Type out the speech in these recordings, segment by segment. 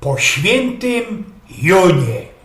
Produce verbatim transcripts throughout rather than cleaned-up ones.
Po świyntym Junie.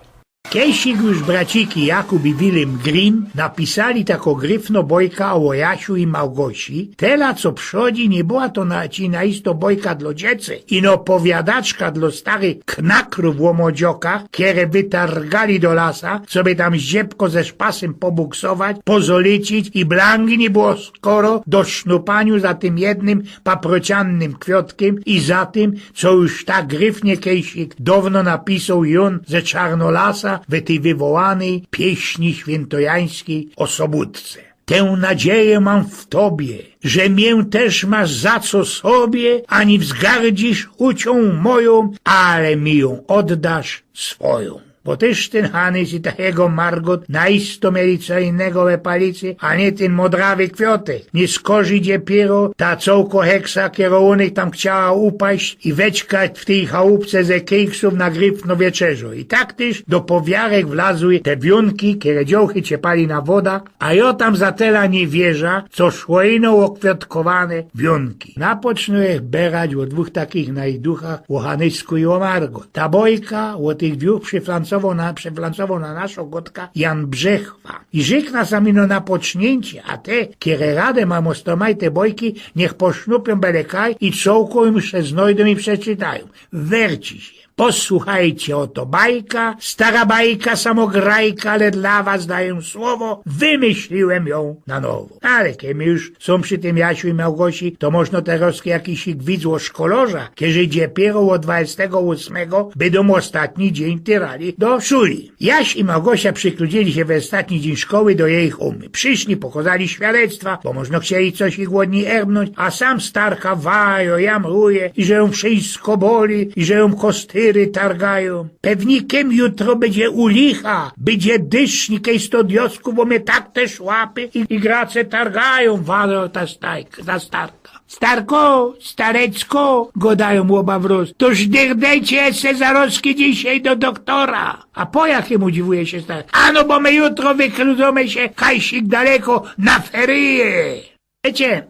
Kejsik już braciki Jakub i Wilym Grimm napisali tako gryfno bojka ô Jasiu i Małgosi, tela co przodzi niy była to na, ci na isto bojka dlo dziecy, ino powiadaczka dlo starych knakrōw ô młodziokach, kere wytargali do lasa, coby tam zdziebko ze szpasym pobuksować, pozolicić i blangi niy było skoro do sznupaniu za tym jednym paprociannym kwiotkiym i za tym, co już tak gryfnie kejsik downo napisoł Jun ze Czarnolasa w tyj wywołanyj pieśni świyntojańskij ô Sobōtce. Tę nadzieję mam w tobie, że mię też masz za co sobie, ani wzgardzisz uczcią moją, ale mi ją oddasz swoją. Bo tyż tyn Hanys i ta jego Margot na isto mieli co innego we palicy, a niy tyn modrawy kwiōtek. Niy skorzij dopiyro ta cołko heksa, kero u nich tam chciała upaść i weczkać w tyj chałupce ze kejksōw na gryfno wieczerzŏ. I tak tyż do powiarek wlazły te wiōnki, kere dziołchy ciepali na woda, a jŏ tam za tela niy wierza, co szło ino ô kwiōtkowane wiōnki. Napoczōnōł ech berać ô dwōch takich najduchach, ô Hanysku i ô Margot. Ta bojka ô tych dwōch przeflancowoł na, przeflancowoł na naszõ gŏdka Jan Brzechwa. I rzeknōł sam ino na poczniyncie, a te, kere radã majōm ôstrōmajte bojki, niych posznupiōm bele kaj i cołko im sie znojdōm i przeczytajōm. Werci sie. Posłuchejcie, ôto bajka, stara bajka, samograjka, ale dlŏ was dajōm słowo, wymyśliłem jã na nowo. Ale kej my już sōm przi tym Jasiu i Małgosi, to możno terŏz jakiś widz ô szkolorzach, kerzi dopiyro ô dwadzestego ôsmego bydōm ôstatni dziyń tyrali do szuli. Jaś i Małgosia przykludzili sie we ôstatni dziyń szkoły do jejich ōmy. Prziszli, pokŏzali świadectwa, bo możno chcieli coś ich ôd nij erbnōńć, a sam starka wajŏ, jamruje, i że jōm wszysko boli, i że jōm kostyry targajōm. Pewnikym jutro bydzie u licha, bydzie dysznik, kej sto diŏsku, bo mie tak te szłapy i, i grace targajōm, wajŏ ta stajka, ta starka. Starko, starecko, gŏdajōm ôba wrŏz, to szdyrdejcie se zarŏzki dzisiej do doktora. A po jakymu, dziwuje sie starka? Ano, bo my jutro wykludōmy sie kajsik daleko na feryje. Wiycie,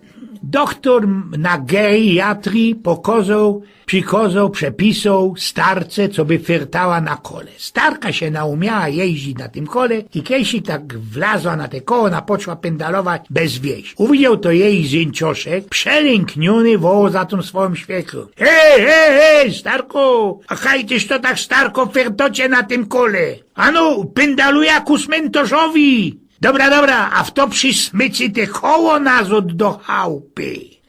dochtōr na geriatrii pokŏzoł, przikŏzoł, przepisoł starce, coby fyrtała na kole. Starka sie naumiała jeździć na tym kole i kejsik tak wlazła na te koło, ôna poczła pyndalować bez wieś. Uwidzioł to jeji zyncioszek, przelynkiōny wołŏ za tōm swojōm świekrōm: Hej, hej, hej, starko! A kaj tyż to tak, starko, fyrtŏcie na tym kole? Ano, pyndaluja ku smyntŏrzowi! Dobra, dobra, a fto przismycy te koło nazŏd do chałpy?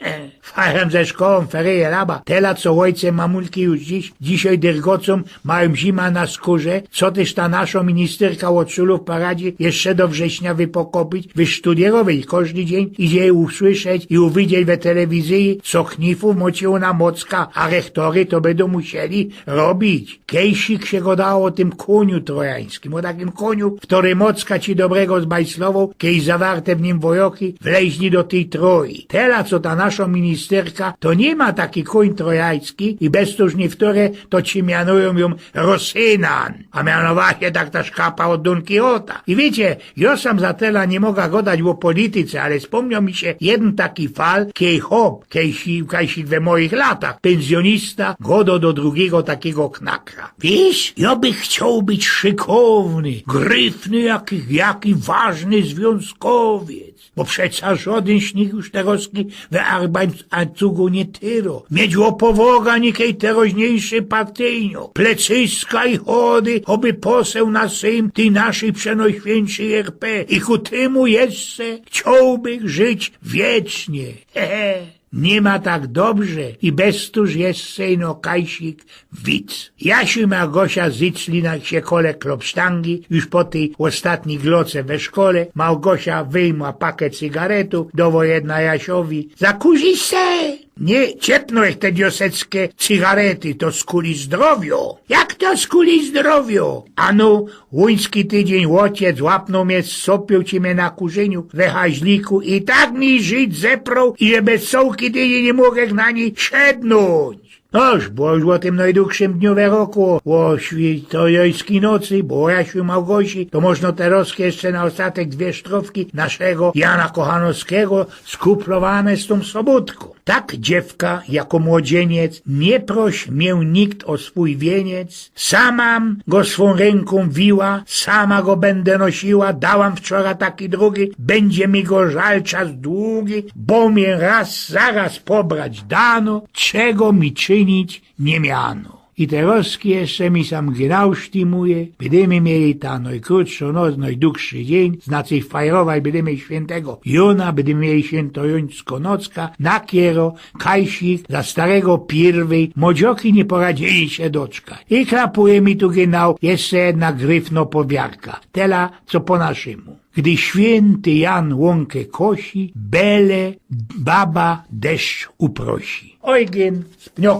Fajrōm ze szkołōm feryje laba. Tela co ôjce mamulki już dziś, dzisiej dyrgŏcōm, majōm zima na skōrze, co tyż ta naszŏ ministyrka ôd szulōw paradzi jeszcze do września wypokopić, wysztudierować kożdy dziyń, idzie usłyszeć i uwidzieć we telewizyji, co knifōw mōcie ôna mocka, a rechtory to bydōm musieli robić. Kejsik sie gŏdało ô tym kōniu trojańskim, ô takim kōniu, ftory mocka ci dobrego zbajslowoł, kej zawarte w nim wojoki wleźli do tyj Troi. Tela co ta naszŏ ministyrka, to niy ma taki kōń trojański i bez to już niyktóre to ci mianujōm jōm Rosynan, a mianowacie tak ta szkapa ôd Don Quixota. I wiycie, jŏ sam za tela niy moga gŏdać ô polityce, ale spōmniŏł mi sie jedyn taki fal, kej chop, kejsik, kejsik we mojich latach, pynzjōnista, gŏdŏ do drugigo takigo knakra: Wiysz, jŏ bych chcioł być szykowny, gryfny, jaki, jaki ważny zwiōnzkowiec. Bo przeca żŏdyn z nich już terŏzki we Arbeitsaanzugu niy tyrŏ. Mieć ô powoga nikej terŏzniejszy partyjniŏ. Plecyska i chody, ôby poseł na Sejm tyj naszyj przenojświyntszyj R P. I ku tymu jeszcze chciołbych żyć wiecznie. He, he. Niy ma tak dobrze i bez to już jeszcze ino kajsik wic. Jasiu i Małgosia zycli na sie kole klopsztangi, już po tyj ôstatnij gloce we szkole. Małgosia wyjmła pakiet cygaretōw, dŏwŏ jedna Jasiowi. Zakurzisz se? Niy, ciepnōł ech te dioseckie cygarety, to skuli zdrowiŏ. Jak to skuli zdrowiŏ? Ano, łuński tydziyń ôciec łapnōł mie z sopiōłcym na kurzyniu we chaźliku i tak mi Żyd zeproł, iże bez cołki tydziyń niy mōg ech na nij siednōńć. Noż, było już ô tym nojdugszym dniu we roku, ô świyntojańskij nocy, bo ô Jasiu i Małgosi, to możno terŏz jeszcze na ôstatek dwie sztrofki naszego Jana Kochanowskigo, skuplowane z tōm Sobōtkōm. Tak dziewka jako młodzieniec, niy proś mie nikt ô swōj wieniec. Samam go swōm rynką wiła, sama go byda nosiła. Dałam wczora taki drugi, bydzie mi go żal czas dugi, bo mie rŏz zaroz pobrać dano, czego mi czynić niy miano. I terŏzki jeszcze mi sam genau sztymuje. Bydymy mieli ta nojkrōtszŏ noc, nojdugszy dziyń, znaczyć fajrować bydymy świyntygo Jōna, bydymy mieli świynto Jōńsko nocka, na kierŏ Kajsik za starego piyrwyj modzioki niy poradzili sie doczka. I krapuje mi tu genau jeszcze jedna gryfno powiarka. Tela, co po naszymu. Gdy świynty Jan łōnkã kosi, bele baba deszcz uprosi. Ojgyn z Pniokōw.